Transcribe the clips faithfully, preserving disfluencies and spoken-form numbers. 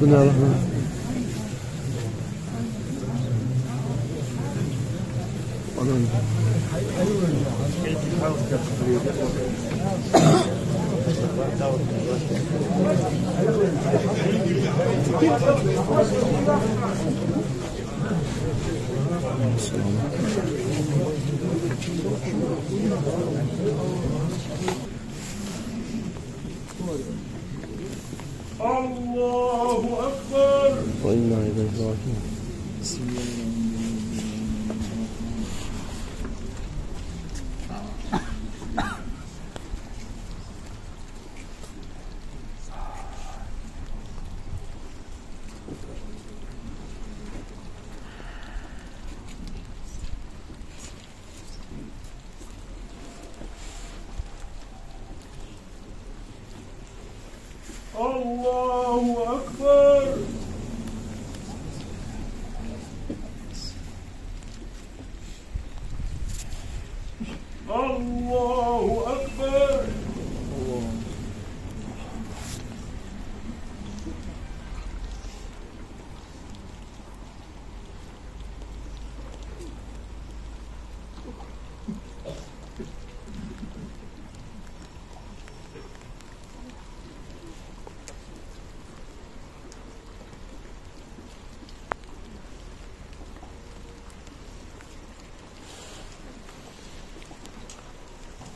بسم الله الرحمن الرحيم. الله أكبر. وإنا إليه راجعون. الله أكبر. الله أكبر.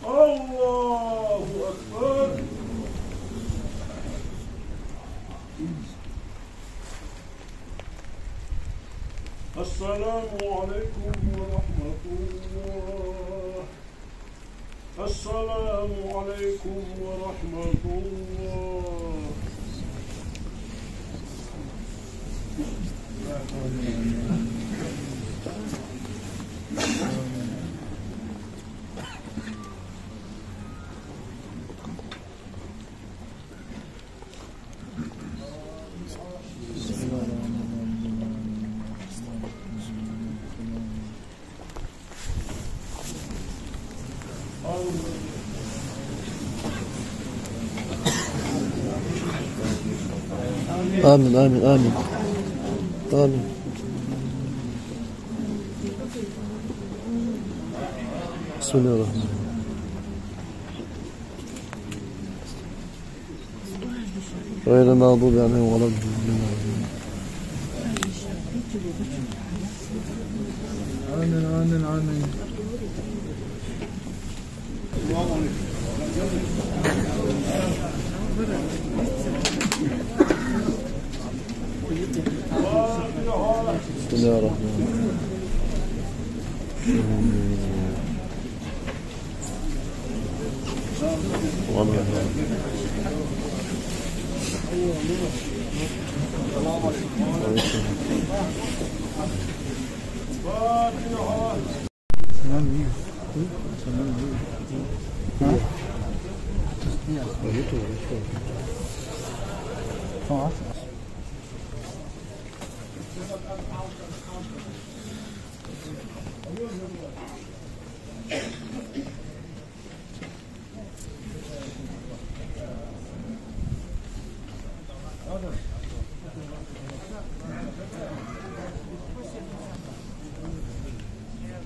الله أكبر. السلام عليكم ورحمة الله. السلام عليكم ورحمة الله. آمين، آمين، آمين. آمين. بسم الله الرحمن الرحيم. غير المغضوب عليهم ولا الضالين. آمين، آمين، آمين. بسم الله الرحمن الرحيم.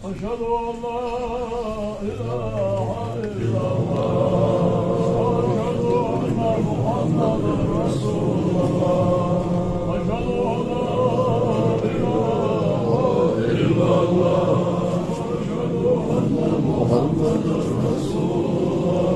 أشهد أن لا إله إلا الله. أشهد أن محمدا رسول الله. أشهد أن لا إله إلا الله. أشهد أن محمدا رسول الله.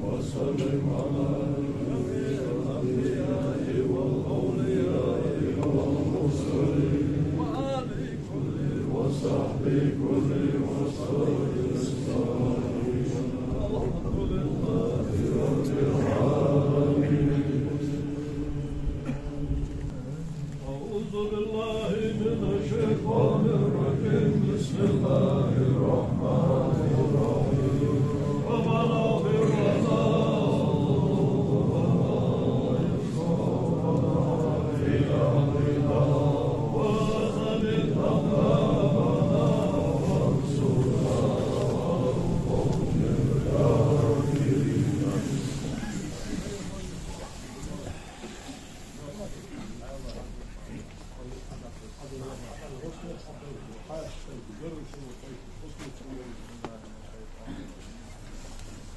وسلم على نبي الأنبياء والأولياء أعوذ بالله من الشيطان الرجيم. بسم الله الرحمن الرحيم.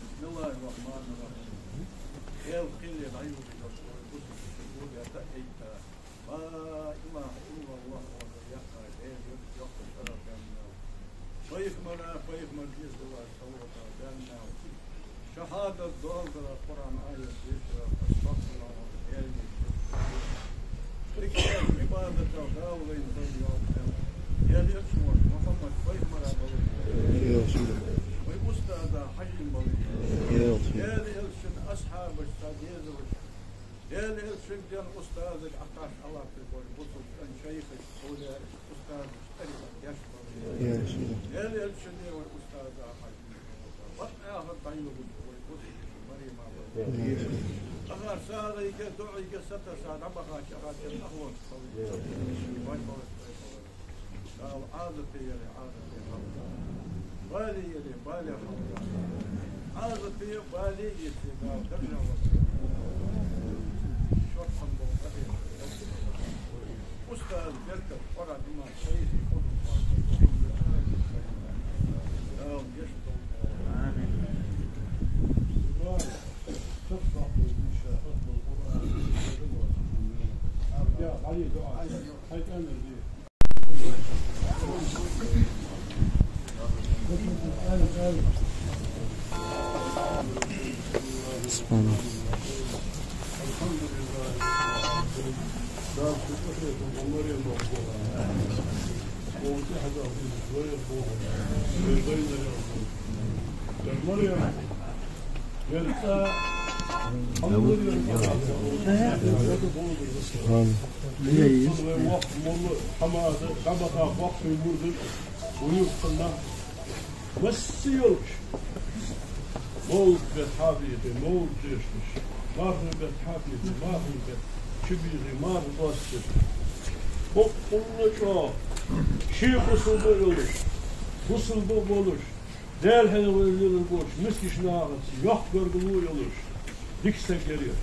بسم الله الرحمن الرحيم. Даьла кхеле дӀайолалуш дола бусалба саг ва, даьла тӀаийта. لا إله إلا الله وحده لا شريك له. Пайхамара, пайхамара дезалашта салот даьннав. Шахьадат доаладора, Къуръан аят дешара, астагӀфируллахӀ, Даьла Ӏибадатах Дала вайна дала йола. Даьла Элча волча Мухьаммад пайхамара бале. Вай устаза Хьажийна бале. Даьла Элчан асхьабаш, цар дезалаш. Даьла Элчан ден устазага Ӏокхаш Аллахь тӀа болча бусалба шайхаш, хуле устазаш, тӀарикъат деш бале. Даьла Элчан вай устаза Хьажийна бале. Вац ахар дӀайолалуш вай бусалба Марема бале. Ахар сагӀийга, дуӀайга сатесса дӀабахача ахар тӀа ахлонаш бале. Вай бале, вай бале. Дала Ӏазапе яле, Ӏазапе хьалха. Бале яле, бале хьалха. Ӏазапе, бале эце, Дала даржа лолда. Шортта бола къахетам. Устаз беркат, Къуръан, иман, шайх, Къуръан. Дала гешт долда. Амин. Масса йолча мовлат бетта хьабийхе, мовлат дешаш, мархий бетта хьабийхе, мархий бетта чубийхе, марха доасташ. Боккъала чӀоагӀа ший бусалба йолаш, бусалба болаш, Даьла хьехаве лелаш болча мискача нахаца йоккха гаргало йолаш дика саг яр ер.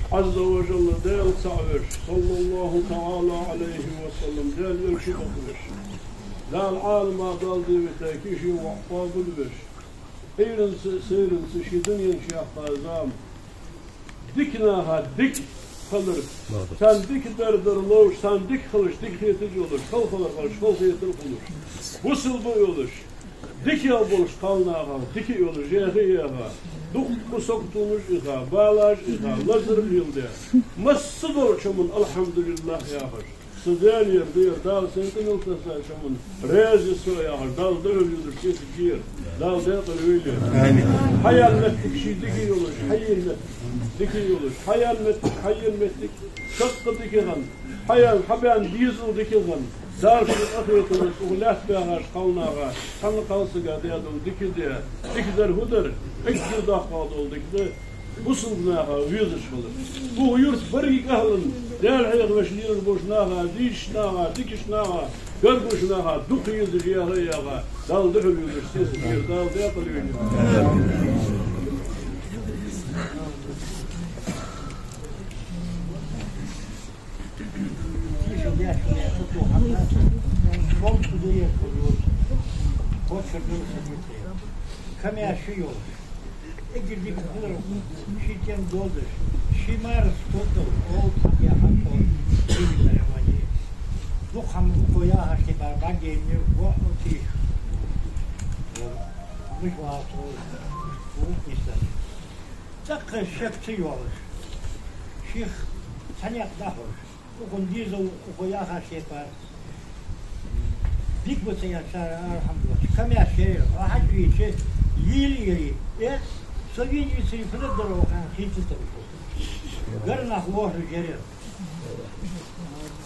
Ӏазза ва жалла Даьла цаӀ веш, саллаллахӀу таӀала Ӏалайхи ва саллам, Даьла Элча бакъвеш, Дала Ӏалама далла дийвита кхы ший воӀ къоабалвеш, Ӏуйранца а, сайранца а ший дунен чу яьккха зама дикача наха дика хилар, царна дикадар дар ловш, царна дика хилча дика хеташ йолаш, халхалар хилча халахетар хулаш, бусалба йолаш, дикагӀа болаш кхалнахах, дика йолаш, яхе а яха, дукха саготонаш а иха, балаш а иха, лазар а леладе, масса долча хӀаман алхьамдулиллахӀ яхаш, са Даьла яр, Даьла, Дала сайна тӀа мел тесса хӀаман раьза я со яхаш, Далла духьал йодаш сесаг я ер, Дала даькъала йойла ер. Амин. Хьаяьнна моттиг ший дика йолаш, хьаена моттиг дика йолаш, хьаяьнна моттиг, хьаена моттиг шаккха дика хинна, хьаяьнна, хьабаьнна дезал дика хинна, Дала ший къахетамца укх лаьтта баьхача кхалнаха цхьанне кхалсага даь дола дика де, дикадар фу дар, эггара доккхагӀа дола дика да бусалба наха везаш хилар. Укх юрта беррига ахӀлан, Даьла хьехавеш лелаш болча наха, дийшача наха, дикача наха, гаргарча наха дукха езаш, яха а яха, Далла духьал йодаш сесаг я ер, Дала даькъала йойла. Камаьрша йолаш, эггара дика хилар, ший тем дозаш, ший марас тоддал, олцу яхаш, ший римаре вани. Дукха хӀама укхо яхаш, тӀе бара бӀаргаяйнай, воӀ тийша. Муш валцо, вукх нисдалаш. ЦӀаккха шек ца йоалаш, шийх цхьаннекъа дӀахьош, укхун дезал, укхо яхаш тайпара, Дика ба ца яр цар, алхьамдулиллахӀ. Камаьрша яр, хьажа вийча, йийла яр. Э, со вийна йицари фу дар вахан хийцатар. Гар нах лохаш яр.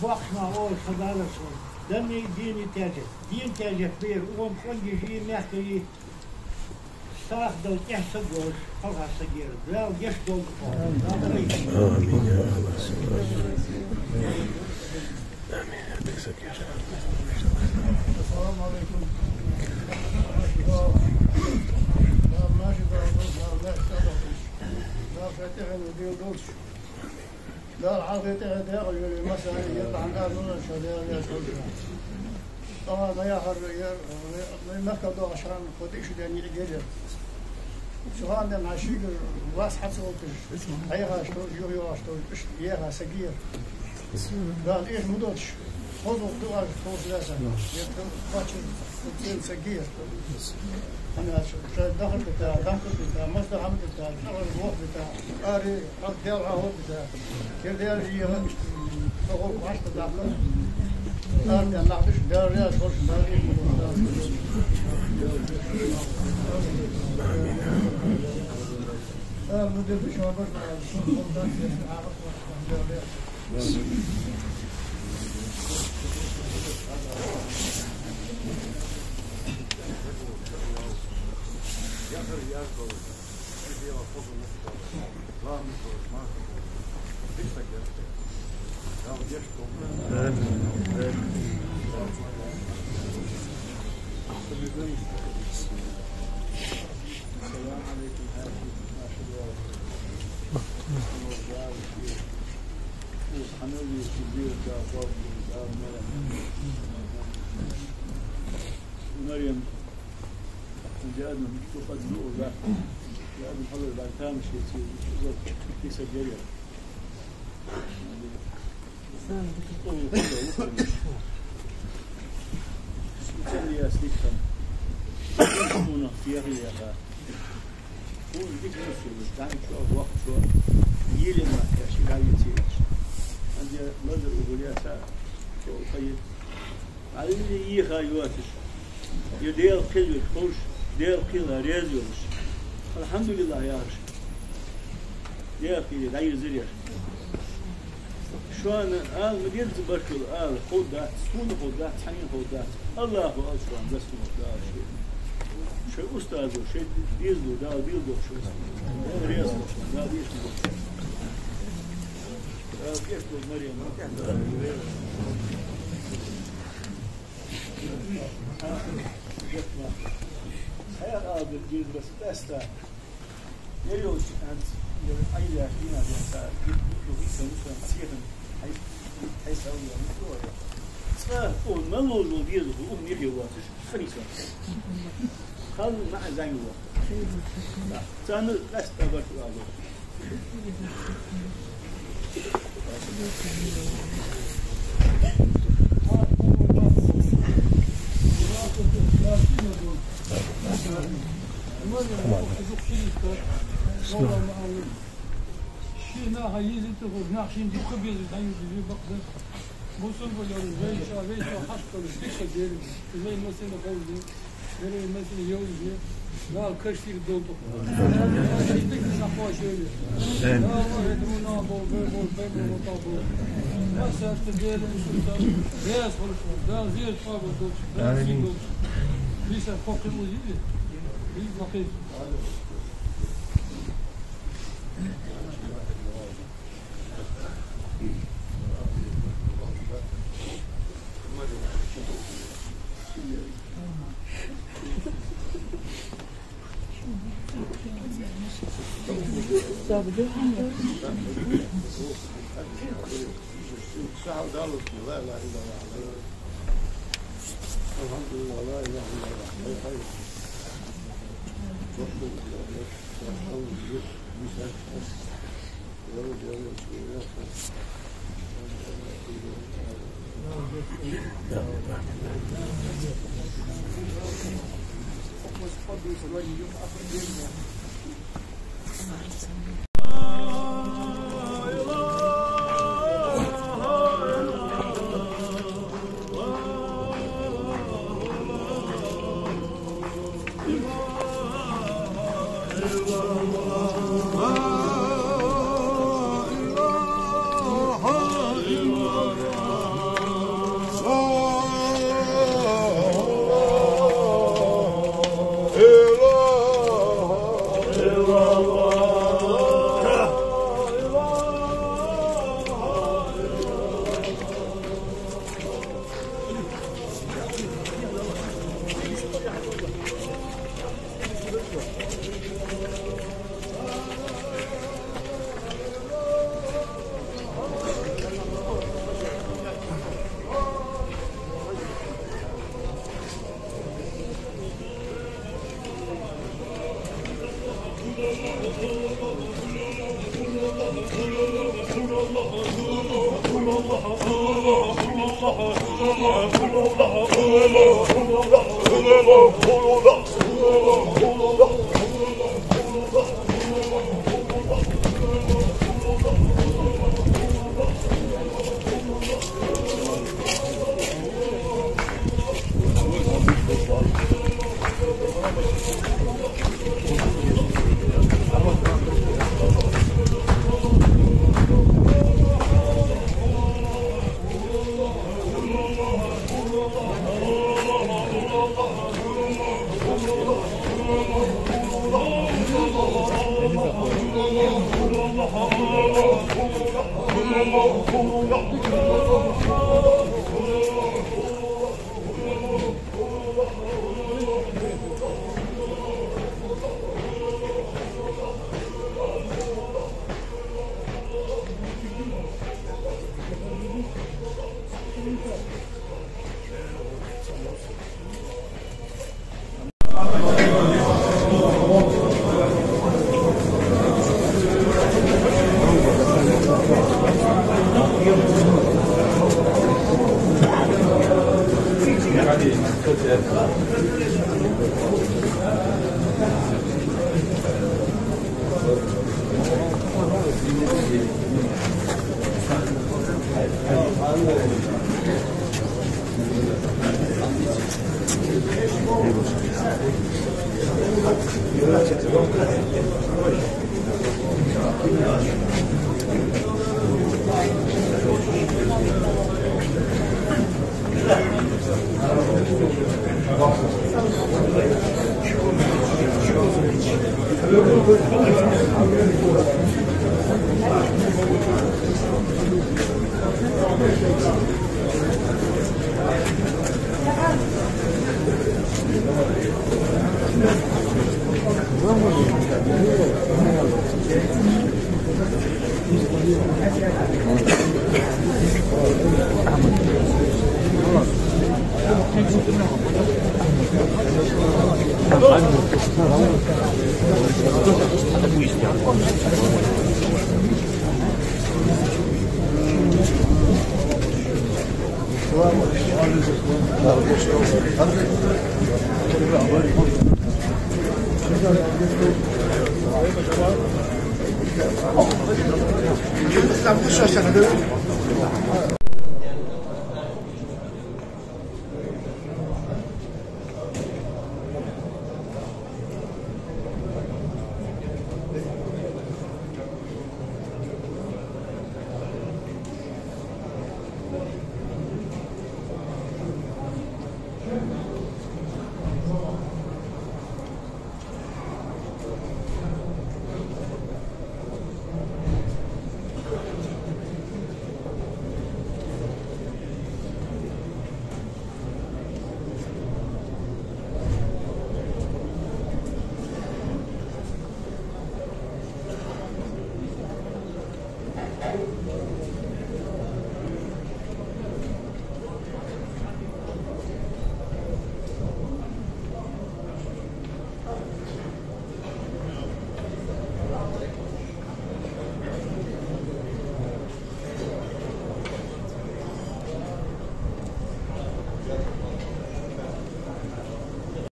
Боккхий нах оалаш хьадалар сона. Данне дийна тяжет. Дийна тяжет бер, угӀан къонгижи, мехкари. СагӀа дала тӀехьа саг волаш, халха саг яр. Дала гешт долда тхона. Амин. Амин. Ассаламу Ӏалайкум. Дала маьрша долда, Дала маьрша долда. Дала шоай тӀехьенна дийла долда. Дала хьалхе тӀехье декъала йойла, массане а, ер бахьан Дала мел шо Дала веза хьожа. Ама ма яхар, ер, ма мехка догӀаш хана, кхо-диъ шу даьнна йиӀиг яр. Цу хана денз хьа шийгара вас хьа ца отташ, хьехаш долаш, юхайоагӀаш долаш, иштта еха саг яр. Дала эша ма дотташ, хоза дуӀаш тхоаш лаьца. Ер кхача цӀен саг яр. Хьанаш шоай дахар бита, дахкар бита, мазда хӀама бита, чӀоагӀа вох бита, ари, хьал дел хьал бита. Кер дел жига, тохо башта дахар. Ар ден нах диш, дел ряз хош, дел ряз хош. Ар ну дел бишан баш, дел ряз. السلام عليكم. مريم، جاءنا مشتقد نور ذاك. جاءنا حضر بعد تام شيء، شيء، شيء، شيء، شيء، شيء، Ӏалли йиха йоацаш, ер Даьла кхел йолаш ховш, Даьла кхела раьза йолаш. АлхьамдулиллахӀ яхаш. Даьла кхеле дӀайирзар ер. Шоана ала ма деза баркал ала, ховргдац, тхона ховргдац, цхьаннена ховргдац. АллахӀа ала шоана, дас ма ховргдац шоана. Шоай устазо, шоай дезало, Дала дийла долда шоана. Дала раьза хилва шоана, Дала дийша долда шоана. Дала кхел йолда, Марем. Хьаьха ала деза баркал къаьста. Ер йолча хӀанз, ер Ӏайла яхаш дийнахьа денз цхьа, ду, ду, ду, ду, сехан, хьай, хьай сав яхаш ду, ер. Цкъа, о, мел ловзал деза, о, ум нихье воацаш, хани сан. Ханна маӀа займ во. Да. Царна къаьста баркал ала. Ший наха еза тӀехур, нах шийна дукха безаш дӀаювлаш бакъда. Бусалба йолаш, вай ша, вай ша хьашт долаш, дика дер, вай масала ховш. Берригаш масала йовзаш я, Дала кашт йир долда. Дала дика сахош йойла. Дала вахӀид вуна бо, бе бо, бе бо, бе бо. Масарта Дала мусульман, Дала хулаш, Дала зерат къоабал долда, Дала зин долда. Биса хокхи узиди. Бил бакъи. الحمد لله، لا إله إلا الله.